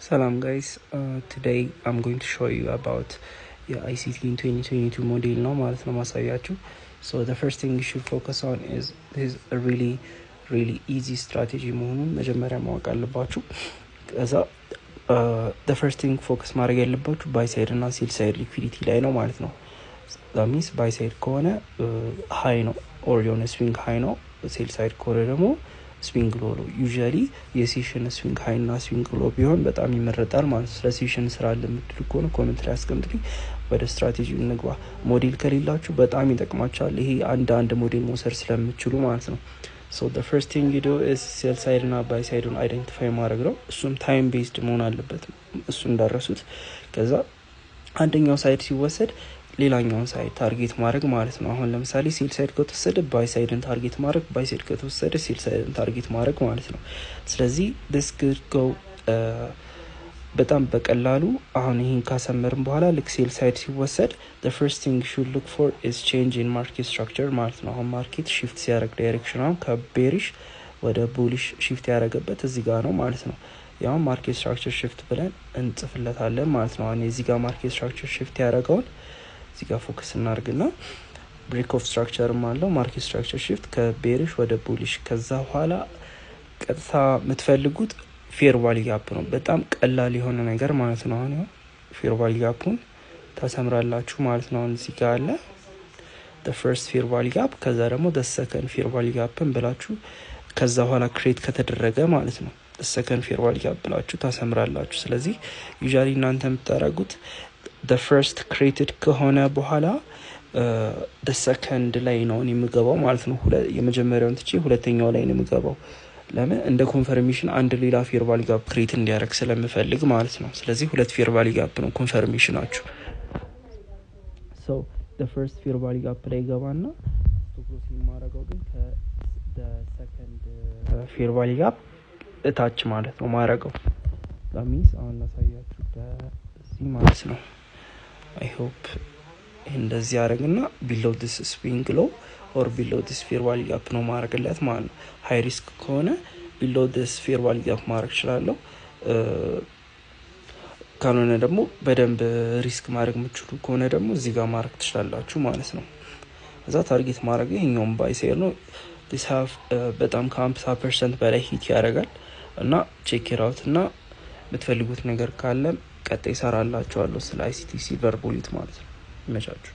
ሰላም guys, today I'm going to show you about የ ICT 2022 ሞዴል ነው ማለት ነው ማሳያችሁ። So the first thing you should focus on is this is a really, really easy strategy መሆኑን መጀመሪያ ማወቅ አለባችሁ። ከዛ the first thing focus ማድረግ ያለባችሁ buy side እና sell side liquidity ላይ ነው ማለት ነው። Means buy side ከሆነ high ነው or የሆነ swing high ነው። Sell side ከሆነ ደግሞ swing low ነው። Usually የ session swing high እና swing low ቢሆን በጣም ይመረጣል ማለት ነው። ስለ session ስራ ለምትሉ ከሆነ comment ላይ አስቀምጡልኝ። ወደ ስትራቴጂ እንግባ። ሞዴል ከሌላችሁ በጣም ይጠቅማችኋል። ይሄ አንድ አንድ ሞዴል መውሰድ ስለምችሉ ማለት ነው። So the first thing you do is sell side እና buy side ኡን identify ማድረግ ነው። እሱም time based መሆን አለበት። እሱ እንዳረሱት። ከዛ አንደኛው side ሲወሰድ ሌላኛውን side target ማድረግ ማለት ነው። አሁን ለምሳሌ sell side ከተወሰደ buy side ን target ማድረግ፣ buy side ከተወሰደ sell side ን target ማድረግ ማለት ነው። ስለዚህ this could go በጣም በቀላሉ። አሁን ይህን ካሰመርን በኋላ ልክ sell side ሲወሰድ the first thing you should look for is change in market structure ማለት ነው። አሁን market shift ሲያደርግ direction አሁን ከ bearish ወደ bullish shift ያደረገበት እዚህ ጋር ነው ማለት ነው። ያው market structure shift ብለን እንጽፍለታለን ማለት ነው። አሁን የዚህ ጋር market structure shift ያደረገውን እዚህ ጋር focus እናርግና break of structure ም አለው፣ market structure shift ከ bearish ወደ bullish። ከዛ በኋላ ቀጥታ የምትፈልጉት fair value gap ነው። በጣም ቀላል የሆነ ነገር ማለት ነው። አሁን fair value gap ኡን ታሰምራላችሁ ማለት ነው። አሁን እዚህ ጋር አለ first fair value gap፣ ከዛ ደግሞ second fair value gap ን ብላችሁ፣ ከዛ በኋላ create ከተደረገ ማለት ነው፣ second fair value gap ብላችሁ ታሰምራላችሁ። ስለዚህ usually እናንተ የምታደርጉት first created ከሆነ በኋላ ሰከንድ ላይ ነው የምገባው ማለት ነው። የመጀመሪያውን ትቼ ሁለተኛው ላይ ነው የምገባው። ለምን? እንደ confirmation አንድ ሌላ fair value gap create እንዲያደርግ ስለምፈልግ ማለት ነው። ስለዚህ ሁለት fair value gap ነው confirmation ኣችሁ። So first fair value gap ላይ ገባና stop loss የማደርገው ግን ከ second fair value gap እታች ማለት ነው ማረገው። Means አሁን ላሳያችሁ በዚህ ማለት ነው። I hope እንደዚህ ያደረግና below this swing low or below this fair value gap ነው ማድረግለት ማለት ነው። High risk ከሆነ below this fair value gap ማድረግ እችላለሁ። ካልሆነ ደግሞ በደንብ risk ማድረግ የምችሉ ከሆነ ደግሞ እዚህ ጋር ማድረግ ትችላላችሁ ማለት ነው። እዛ target ማድረግ ይሄኛውም buy side ነው። This have በጣም ከ50% በላይ hit ያደርጋል እና check it out። እና የምትፈልጉት ነገር ካለ ቀጣይ እሰራላችኋለሁ ስለ ICT silver bullet ማለት ነው። ይመቻችሁ።